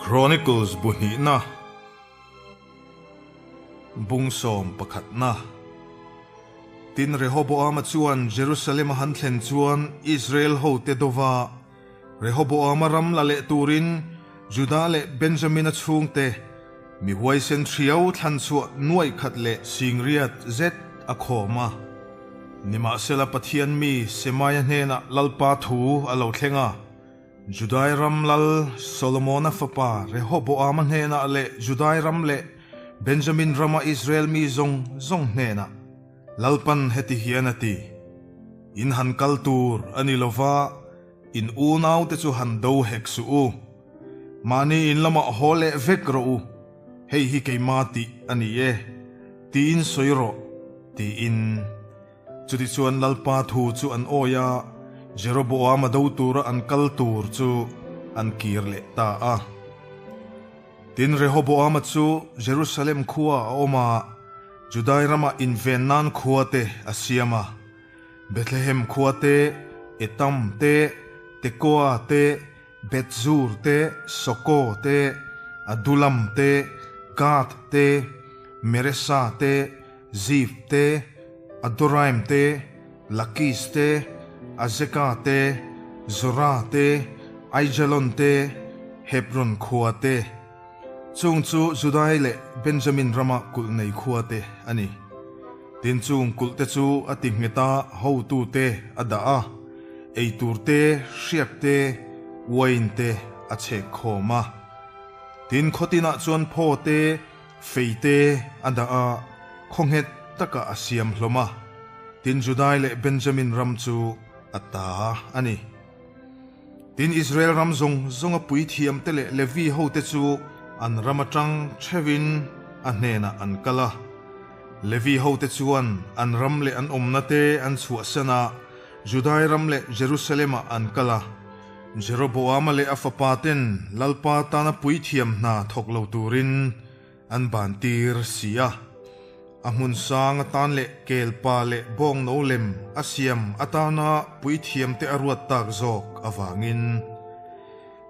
Chronicles bu hnihna bung sawm pakhatna. Tin, Rehoboama chuan Jerusalem a han thlen chuan Israel hote dova Rehoboama ram la leh turin Juda leh Benjamina chhungte mi huaisen hriau thlan chhuah nuaih khat leh singriat zet a khawm a. Nimahsela Pathian mi Semaia hnenah Lalpa thu a lo thleng a, Judai ram lal Solomona fapa Rehoboama hnenah leh Judai ram leh Benjamin rama Israel mi zawng zawng hnenah, Lalpan heti hian a ti, In han kal tur a ni lo va, in unaute chu han do hek suh u. Mahni in lamah haw leh vek rawh u, hei hi keimah tih a ni e, tiin sawi rawh, tiin. Chutichuan Lalpa thu chu an awi a, Jeroboama do tura an kal tur chu an kir leh ta a. Tin, Rehoboama chu Jerusalem khua a awm a, Judai rama inven nan khua te a siam a, Bethlehem khua te, Etam te, Tekoa te, Beth-zur te, Soko te, Adulam te, Gath te, Meresa te, Zif te, Adoraim te, Lakis te, Azeka te, Zora te, Aijalon te, Hebron khua te. Chung chu Judai leh Benjamin rama kulh nei khua te a ni. Tin chung kulh te chu a ti nghet a, hotu te a dah a, eitur te, hriak te, uain te a chhek khawm a. Tin khawtinah chuan phaw te, Fei te a dah a, khaw nghet takah a siam hlawm a, tin Judai leh Benjamin ram chu a ta a ni. Tin Israel ram zawng zawnga puithiamte leh Levi hote chu an ram atang theuhin a hnenah an kal a. Levi hote chuan an ram leh an awmna te an chhuahsan a, Judai ram leh Jerusalem-ah an kal a. Jeroboama leh a fapa ten Lalpa tana puithiam hna thawk lo turin an ban tir si a. A hmun sang atan leh kelpa leh bawngno lem a siam atana puithiam te a ruat tak zawk avangin.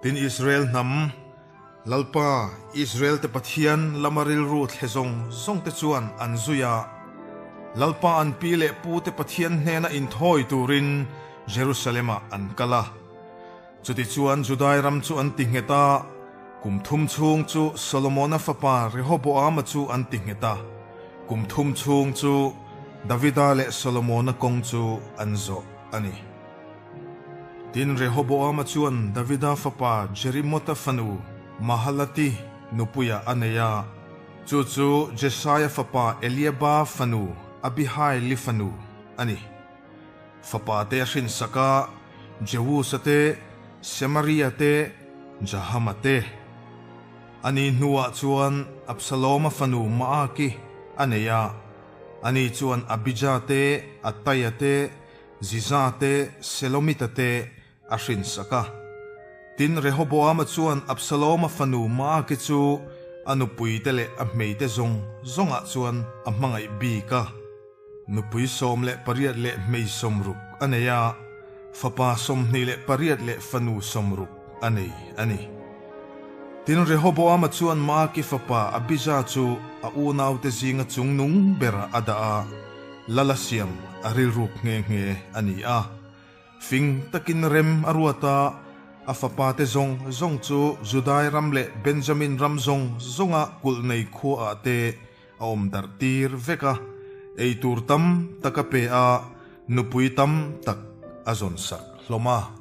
Tin Israel hnam, Lalpa, Israel te Pathian lama rilru thle zawng zawng te chuan an zui a, Lalpa an pi leh pu te Pathian hnena inthawi turin Jerusalem-ah an kal a. Chutichuan Judai ram chu an ti nghet a, kum thum chhung chu Solomona fapa Rehoboama chu an ti nghet a, kum thum chhung chu Davida leh Solomona kawng chu an zawh a ni. Tin, Rehoboama chuan Davida fapa Jerimota fanu Mahalati nupuiah a nei a, chu chu Jesaia fapa Eliaba fanu Abihaili fanu a ni. Fapa te a hrinsak a, Jewusa te, Semaria te, Jahama te. Ani hnuah chuan Absaloma fanu Maaki a nei a, ani chuan Abija te, Attaia te, Ziza te, Selomita te a hrinsak a. Tin, Rehoboama chuan Absaloma fanu Maaki chu a nupuite leh a hmeite zawng zawngah chuan a hmangaih bik a. Nupui 18 leh hmei 60 a nei a, fapa 28 leh fanu 60 a nei a ni. Tin, Rehoboama chuan Maaki fapa Abija chu a unaute zinga chungnung berah a dah a, lal a siam a rilruk nghe nghe a ni a. Fing takin rem a ruat a, a fapate zawng zawng chu Judai ram leh Benjamin ram zawng zawnga kulh nei khuaah te a awm darh tir vek a, ei tur tam tak a pe a, nupui tam tak a zawn sak hlawm a.